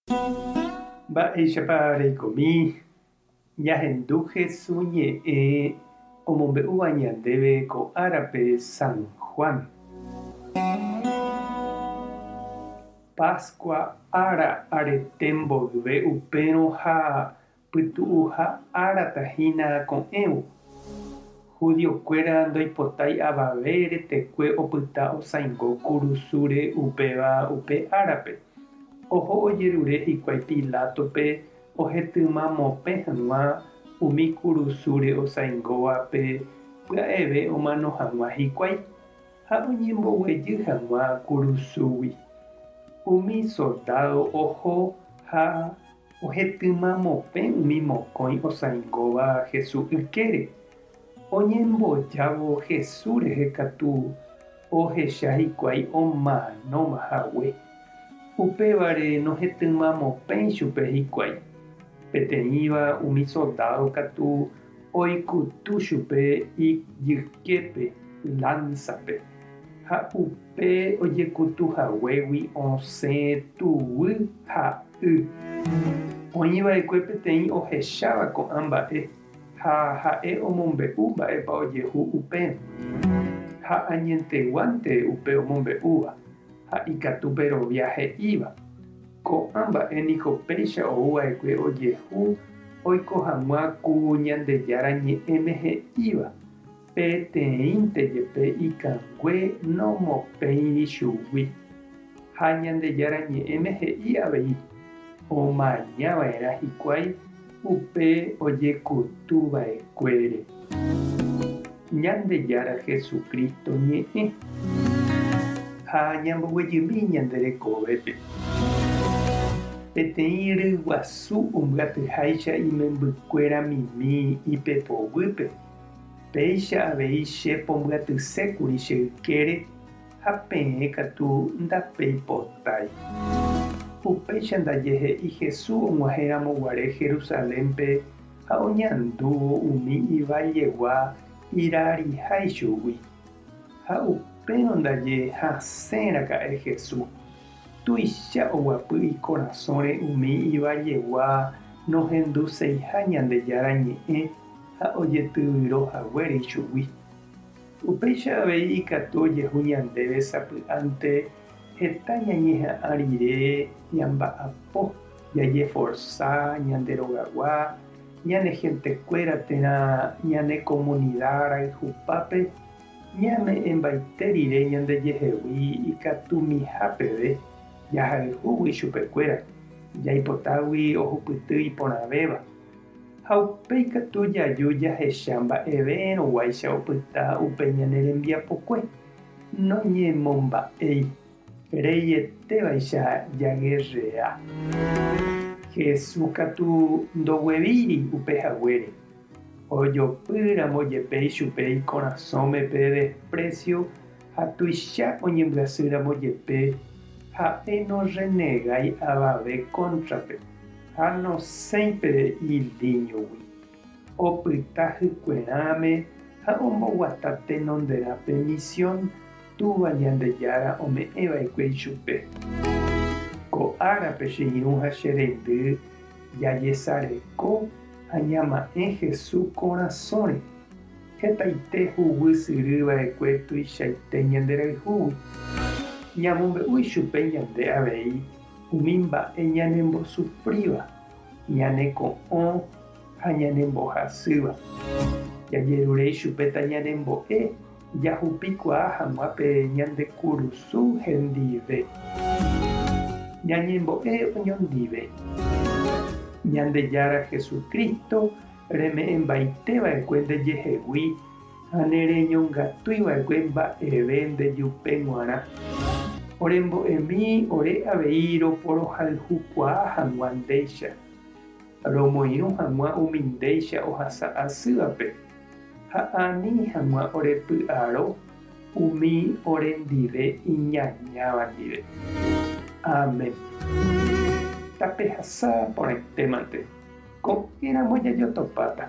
Mba'éichapa reikomi ñahendu Hesu ñe'ẽ omombe'úva ñandéve ko árape San Juan. Pascua ára arete mboyve upérõ ha pytu'uha árata hína ko'ẽvo. Judiokuéra ndoipotái avave retekue opyta osãingo kurusúre upéva upe árape. Oho ojerure hikuái Pilátope ohetymamopẽ hag̃ua umi kurusúre osãingóvape pya'eve omano hag̃ua hikuái ha oñemboguejy hag̃ua kurusúgui. Umi soldádo oho ha Ohetymamopẽ umi mokõi osãingóva Jesús ykére. Oñembojávo Jesús rehe katu ohecha hikuái omanóma hague. Upévare nohetymamopẽi chupe hikuái. Peteĩva umi soldádo katu oikutu chupe ijyképe lánsape, ha upe ojekutu haguégui osẽ tuguy ha y. Oĩ va'ekue peteĩ ohecháva ko'ã mba'e ha ha'e omombe'u mba'épa ojehu upérõ. Ha añeteguánte upe omombe'úva, ha ikatu perovia he'íva. Ko'ã mba'e niko péicha ou va'ekue ojehu oiko hag̃ua ku Ñandejára Ñe'ẽme he'íva, Peteĩnte jepe ikangue nomopẽiri chugui. Ha Ñandejára Ñe'ẽme he'i avei, Omaña va'erã hikuái upe ojekutu va'ekuére. Ñandejára Jesucristo ñe'ẽ. Ha ñamboguejymi ñande rekovépe. Peteĩ ryguasu ombyatyháicha imembykuéra mimi ipepoguýpe, péicha avei che pombyatysékuri che ykére ha peẽ katu ndapeipotái. Upéicha ndaje he'i Jesús og̃uahẽ ramo guare Jerusalénpe ha oñandúvo umi ivallegua irariha ichugui. Ha upérõ ndaje hasẽ raka'e Jesús. Tuicha oguapy ikorasõre umi ivallegua nohenduseiha Ñandejára Ñe'ẽ ha ojetyvyro haguére ichugui. Upéicha avei ikatu ojehu ñandéve sapy'ánte heta ñañeha'ã rire ñamba'apo, jajeforsa ñande rogagua, ñane hentekuéra térã ñane komunida rayhupápe, ñame'ẽmbaite rire ñandejehegui ikatumiha peve jahayhúgui chupekuéra, jaipotágui ohupyty iporãvéva. Ha upéi katu jaju jahecha mba'evérõguáicha opyta upe ñane rembiapokue, noñemomba'éi, reietévaicha jagerrea. Jesús katu ndoguevíri upe haguére, ojopýramo jepe ichupe ikorasõme pe desprecio ha tuicha oñembyasýramo jepe, ha'e norrenegái avave kóntrape. Ha nosẽi pe ilíñogui, opyta hykuerãme ha omboguata tenonderã pe misión Túva Ñandejára ome'ẽva'ekue ichupe. Ko árape che irũ ha che reindy jajesareko ha ñama'ẽ Jesús korasõre, hetaite huguy syry va'ekue tuichaite ñanderayhúgui. Ñamombe'u ichupe ñande avei Umi mba'e ñanembosufríva, ñaneko'õ ha ñanembohasýva. Jajerure ichupe tañanembo'e jahupikuaa hag̃ua pe ñande kurusu hendive. Ñañembo'e oñondive. Ñandejára Jesucristo reme'ẽmbaite va'ekue ndejehegui ha nereñongatúi va'ekue mba'eve ndejupe g̃uarã. Orembo'emi ore avei roporohayhukuaa hag̃ua ndéicha, romoirũ hag̃ua umi ndéicha ohasa asývape, ha ani hag̃ua orepy'aro umi orendive iñañáva ndive. Amén. Tapehasa porãitémante, ko'ẽramo jajotopáta.